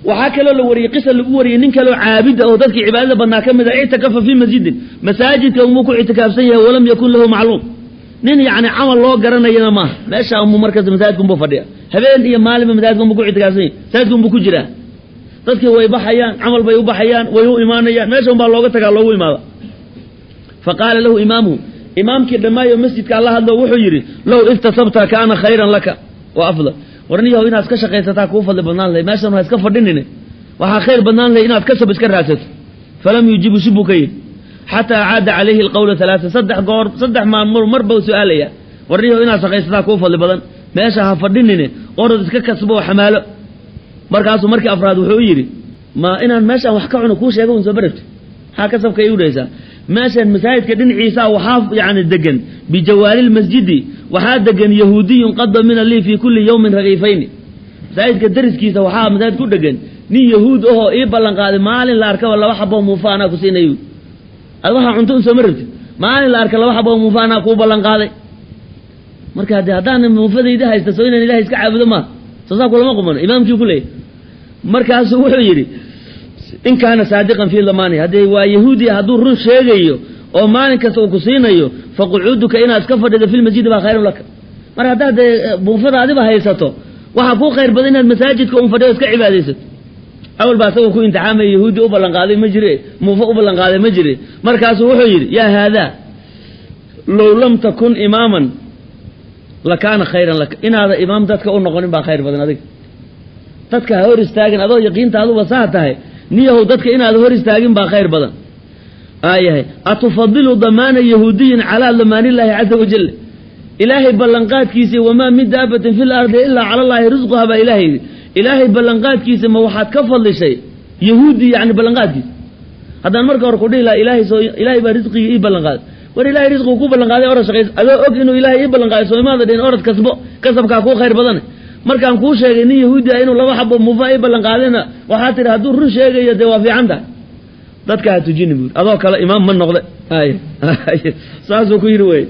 Waxaa kaloo la wariyey, qisa lagu wariyey, nin kaloo caabida oo dadkii cibaadada badnaa ka mid a, ictakafa fii masjidin, masaajidka umuu ku ictikaafsan yahay, walam yakun lahu macluum, nin yacni camal loo garanayana maaha. Meesha umuu markas masaajidka unbuu fadhiya, habeen iyo maalinba masaajidka unbuu ku ictikaafsan yahay, masaajidka unbuu ku jiraa. Dadkii way baxayaan, camal bay u baxayaan, way u imaanayaan, meesha unbaa looga tagaa, loogu imaada. Fa qaala lahu imaamuhu, imaamkii dhammaayo masjidka la hadlo, wuxuu yidhi: "Low iktasabta kaana khayran laka wa afdal." Warniyahow, inaad iska shaqaysataa kuu fadli badnaan lahay, meeshan ha iska fadhinine, waxaa khayr badnaan lahay inaad kasab iska raadsato. Falam yujibu, si buu ka yidhi, xataa caada calayhi alqawla alaaa, 3 goor, 3 maalmood mar bau su-aalaya: "Warniyahow, inaad shaqaysataa kuu fadli badan, meesha ha fadhinine, orod iska kasbo oo xamaalo." Markaasuu markii afraad wuxuu u yidhi: "Ma inaan meeshaan wax ka cuno kuu sheego un soo barabto? Maxaa kasabka igu dhahaysaa? Meeshan masaajidka dhinaciisa waxaa yani degan, bijawaari lmasjidi waxaa degan yahuudiyun qad damina lii fii kulli yawmin ragiifayni. Masaajidka dariskiisa waxaa masaajid ku dhegan nin yahuud ahoo ii ballan qaaday maalin la arkaba 2 xaboo muufa anaa ku siinayu. Ad waxaa cunto un sooma rabtid? Maalin la arka 2 xaboo muufa anaa kuu ballan qaaday. Marka haddee haddaanan muufadayda haysta, soo inaan Ilahay iska caabudo maaha? Soo saa kulama qumano?" Imaamkii ku leeyahy. Markaasuu wuxuu yidhi: "In kaana saadiqan fii damaani, haddee waa yahuudi, hadduu run sheegayo oo maalin kasta uu ku siinayo, faqucuuduka inaad iska fadhido fi lmasjidi baa khayrun laka. Mar haddaad dee buufada adiba haysato, waxaa kuu khayr badan inaad masaajidka un fadhiyo, iska cibaadaysato." Awal baa isagoo ku imtixaamaya, yahuudi u ballan qaaday ma jire, muufo u ballan qaaday ma jire. Markaasuu wuxuu yidhi: "Yaa haadaa, low lam takun imaaman lakaana khayran laka. Inaada imaam dadka u noqonin baa khayr badan. Adiga dadka ha hor istaagin, adoo yaqiinta aduba saa tahay. Niyahow, dadka inaad hor istaagin baa khayr badan aayahay. Atufadilu damaana yahuudiyin calaa damaanillaahi caza wajal? Ilaahay ballanqaadkiisa, wamaa min daabatin fi lardi ilaa cala allaahi risquha, baa Ilahay yidhi. Ilaahay ballanqaadkiisa ma waxaad ka fadlishay yahuudi yani ballanqaadkiisa? Haddaan marka hore ku dhihi lahaa Ilaahay soo Ilaahay baa risqigii ii ballanqaaday, war Ilahay risqigu ku ballanqaaday, orod shaqays, adoo og inuu Ilaahay ii ballanqaaday, soo imaada dhihin orod kasbo, kasabkaa kuu khayr badane? Markaan kuu sheegay nin yahuudi ah inuu 2 xabo muufa ii ballanqaadayna, waxaa tidhi hadduu run sheegayo dee waa fiican tahay. Dadka ha tujini buuri, adoo kale imaam ma noqde." Ay, saasuu ku yidhi wey.